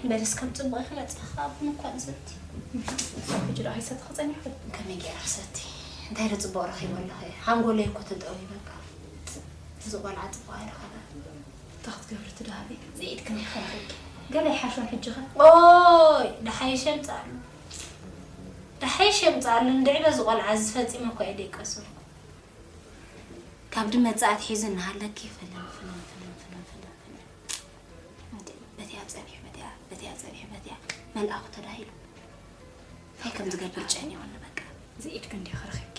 በለስ ከም ጽቡቕ ኢኺ ነጻኻ ቡን እኳ ንሰቲ። ሕጂ ደኣ ኣይሰትኺ ጸኒሕኩ። ከመይ ገይረ ክሰቲ? እንታይ ዶ ጽቡቕ ረኺበ ኣለኹ? ሓንጎለይ እኮ ተጠውዩ በቃ። እዚ ቆልዓ ጽቡቕ ኣይረኸበ። እንታይ ክትገብሪ ትደሃቢ? ዝኢድክን ይኸልኽልኪ። ገለ ይሓሾን ሕጂ ኸ? ኦይ፣ ደሓይሽ የምጽኣሉ። ደሓይሽ የምጽኣሉ። እንድዒ በዚ ቆልዓ እዚ ፈጺመ እኮ እየ ደይቀሰብኩ። ካብ ድመ ጻ ኣትሒዙ እናሃለኪ ፍልም፣ ፍልም፣ ፍልም፣ ፍልም፣ ፍልም፣ ፍልም። እንዴ፣ በቲኣ ጸኒሑ፣ በቲኣ፣ በቲኣ ጸኒሑ፣ በቲኣ መልኣኹ ተዳሂሉ። እንታይ ከም ዝገብር ጨኒቑኒ በቃ። ዝኢድኪ እንዲኺ ረኺብኪ።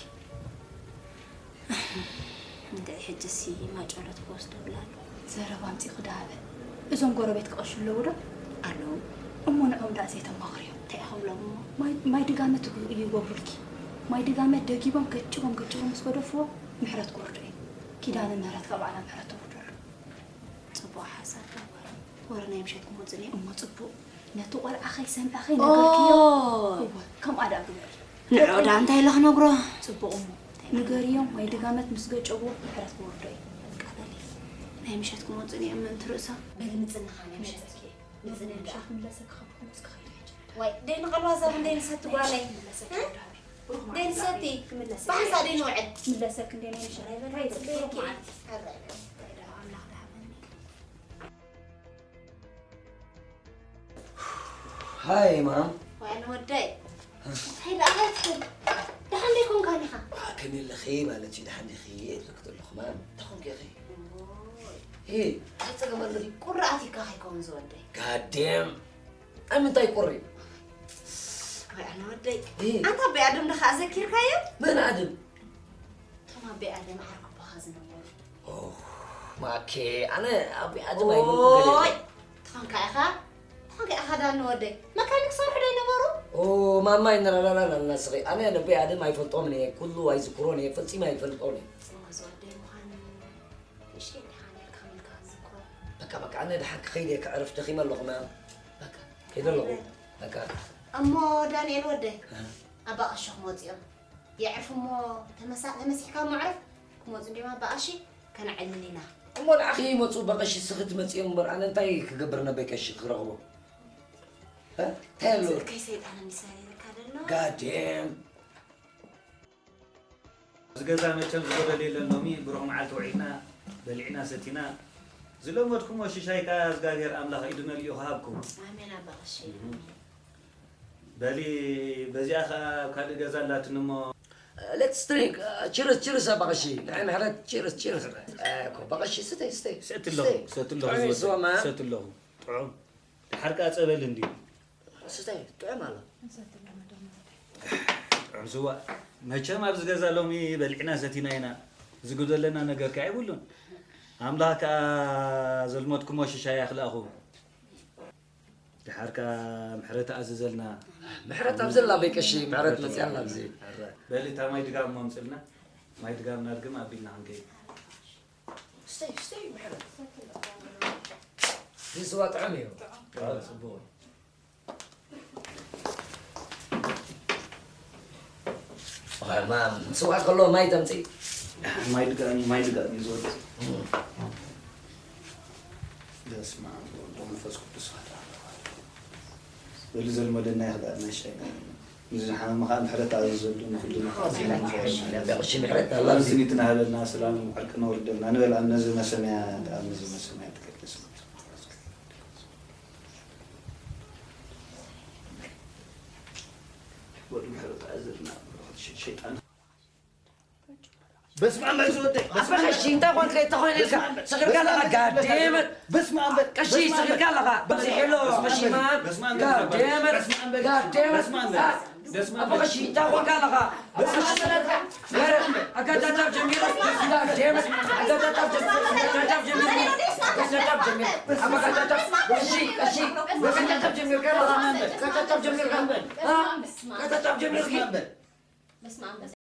እንዴ፣ ሕጂሲ ማጨሎት ክወስዶ ብላ ኣሎ። ዘረባ ኣምጺእኺ ደሃበ። እዞም ጎረቤት ክቐሹ ኣለዉ ዶ? ኣለዉ። እሞ ንዕኦም ደኣ ዘይተማኽርዮም። እንታይ ኢኹም ኢሎም እሞ? ማይ፣ ማይ ድጋመ ትግ-፣ ይገብሩልኪ። ማይ ድጋመ ደጊቦም ገጭቦም ገጭቦም ምስ ገደፍዎ ምሕረት ክወርዶ እዩ። ኪዳነ ምህረት ካብ ባዕላ ምሕረት ተውርደሉ። ጽቡቕ ሓሳብ ነበር። ወረ ናይ ምሸት ክመጹ ነይሩ። እሞ ጽቡቕ። ነቲ ቆልዓ ከይሰምዐ ከይነገርክዮ። ኦይ። እወ፣ ከምኣ ደኣ ግበሪ። ንዕኡ ደኣ እንታይ ኢለ ክነግሮ? ጽቡቕ እሞ። ንገርዮም ወይ ድጋመት ምስ ገጨብዎ ምሕረት ክወርዶ እዩ። በቃ በሊ። ናይ ምሸት ክመጹ ነይሩ ምእንቲ ርእሳ። በሊ ምጽንኻ ናይ ምሸት። ምጽንኻ። ምሸት ክምለሰኪ ካብ ክመጽ ክኸይድ ሕጂ። ወይ፣ ደይ ንቐልዋ ዛብ እንደይ ንሰቲ ጓለይ። ምለሰኪ እ? ወዳቢ። ብሩኽ ደይ መዓልቲ ንሰቲ። ክምለሰኪ። ብሓንሳእ ደይ ንውዕል። ምለሰኪ እንደ ናይ ምሸት። ራይ በል፣ ራይ ጽበየኪ። ብሩኽ መዓልቲ። ራይ በል። ኣምላኽ ደሃበኒ። ሃይ፣ ማም። ወይ፣ ኣነ ወደይ። እንታይ ደኣ፣ እንታይ ትብል? ደሓን ደይ ኮንካን ኢኻ? ዋ፣ ከመይ ኣለኺ ማለት እዩ፣ ደሓን ዲኺ? እየ ዝብለኪ ዘለኹ፣ ማም። እንታይ ኮንኪ ኢኺ? ኦይ። ሄ። እንታይ ጸገም ኣለኺ? ቁሪ ኣትዩካ ከይከውን ዝወደይ። ጋዴም። ኣብ ምንታይ ቁሪ? ወይ ኣነ ወደይ። እ። ኣንታ ኣቦይ ኣደም ደኻ ኣዘኪርካዮ? መን ኣደም? እቶም ኣቦይ ኣደም ዓርኩ ኣቦኻ ዝነበሩ። ኦ፣ ማኬ፣ ኣነ ኣቦይ ኣደም ኣይበልኩ ገለ። ኦይ፣ ተኾንካ ኢኻ? ተኾንካ ኢኻ ዳኒ ወደይ? መካኒክ ሰርሑ ዶ ይነበሩ? ኦ፣ ማማ፣ ይነራራራ ናናስኺ። ኣነ ኣቦይ ኣደም ኣይፈልጦምን እየ፣ ኩሉ ኣይዝክሮን እየ፣ ፈጺመ ኣይፈልጦን እየ። ኦ፣ ዝወደይ ምዃን ንእሽተይ ደሓን ኢልካ ኢልካ ዝክሮ። በቃ፣ በቃ፣ ኣነ ደሓር ክኸይድ እየ፣ ክዕርፍ ደኺመ ኣለኹ፣ ማም። በቃ፣ ከይደ ኣለኹ። በቃ። እሞ ዳንኤል ወደይ፣ እ። ኣባ ቀሺ ክመጹ እዮም። የዕርፉ እሞ ተመሳ-፣ ተመሲሕካ እሞ ዕረፍ። ክመጹ እንድዮም ኣባ ቀሺ፣ ከነዕልል ኢና። እሞ ንዓኺ ይመጹ፣ ኣባ ቀሺ፣ ስኺ ትመጺ እዮም እምበር፣ ኣነ እንታይ ክገብር ነበይ ቀሺ ክረኽቦ? እ? እንታይ ኣሎ? እዚ እከይ ሰይጣን እንዲሰሪርካ ደሎ። ጋዴም። ኣብዚ ገዛ መቸም ዝጎደል የለን። ሎሚ ብሩኽ መዓልቲ ውዒልና፣ በሊዕና፣ ሰቲና፣ ዝለመድኩሞ ሽሻይ ከኣ እግዚኣብሔር ኣምላኽ ኢዱ መሊኡ ክሃብኩም። ኣሜን ኣባ ቀሺ። እም። በሊ፣ በዚኣ ከኣ ኣብ ካልእ ገዛ ኣላትኒ እሞ። Let's drink. Uh, cheers, cheers, ኣባ ቀሺ። ንዓይ ምሕረት፣ cheers, cheers. Uh, ኣባ ቀሺ፣ ስተይ፣ ስተይ፣ ሰቲ ኣለኹ፣ ስተይ። ሰቲ ኣለኹ፣ ጥዑም እዩ ዝወደይ፣ ስዋ፣ ማም። ሰቲ ኣለኹ። ጥዑም። ደሓር ከኣ ጸበል እንድዩ። ስተይ፣ ጥዑም ኣሎ። ጥዑም ስዋ። መቸም ኣብዚ ገዛ ሎሚ በሊዕና ሰቲና ኢና። ዝጉደለና ነገር ከኣ የብሉን። ኣምላኽ ከኣ ዘልመድኩሞ ሽሻይ ኣኽልኣኹም። ደሓር ከኣ ምሕረት ኣዘዘልና። ምሕረት ኣብዘላ በይ ቀሺ፣ ምሕረት መጽኣልና ኣብዚ። በሊ፣ እታ ማይ ድጋም እሞ ኣምጽልና። ማይ ድጋም እናድግም ኣቢልና ክንከይድ። ስተይ፣ ስተይ፣ ምሕረት። እዚ ስዋ ጥዑም እዩ። ጥዑም። ጽቡቕ። ኦይ፣ ማም፣ ስዋ ከሎ ማይ ተምጽእ። ማይ ድጋሚ፣ ማይ ድጋሚ ዝወጽእ። እም። በስመ ኣብ ወወልድ ወመንፈስ ቅዱስ ኣሐዱ ኣምላክ። በሊ፣ ዘልመደና ይኽዳእና ይሻይና። ንዝሓመመ ኸዓ ምሕረት ኣዘዘሉ ንኹሉ መኻእሲ ምሕረት ኣላ። ስኒት ናሃበልና፣ ሰላም ዕርቂ ነውርደልና። ንበልዓም ነዚ መሰምያ፣ ኣብ ነዚ መሰምያ ትቀድስ። ወዲ ምሕረት ኣዘዝና፣ ሸይጣን። በስመ ኣብ መንፈስ ወደይ። ኣባ ቀሺ፣ እንታይ ኾንካ? እንታይ ኾይኑ ኢልካ? በስመ ኣብ። ሰኺርካ ኣለኻ፣ በስመ ኣብ። ጋዴመት። በስመ ኣብ። ቀሺ፣ በስመ ኣብ። ሰኺርካ ኣለኻ። በስመ ኣብ። በስመ ኣብ። ጋዴመት። በስመ ኣብ። ጋዴመት። በስመ ኣብ። በስመ ኣብ። ኣባ ቀሺ፣ እንታይ ኾንካ ኣለኻ? በስመ ኣብ። ኣጋጫጫፍ ጀሚሩ። ጋዴመት። ኣጋጫጫፍ ጀሚሩ። ኣጋጫጫፍ ጀሚሩ። ኣጋጫጫፍ ጀሚሩ። ኣባ ጋጫጫፍ። ቀሺ፣ ቀሺ። ኣጋጫጫፍ ጀሚሩ። ጋጫጫፍ ጀሚሩ። አ? ጋጫጫፍ ጀሚሩ። በስመ ኣብ።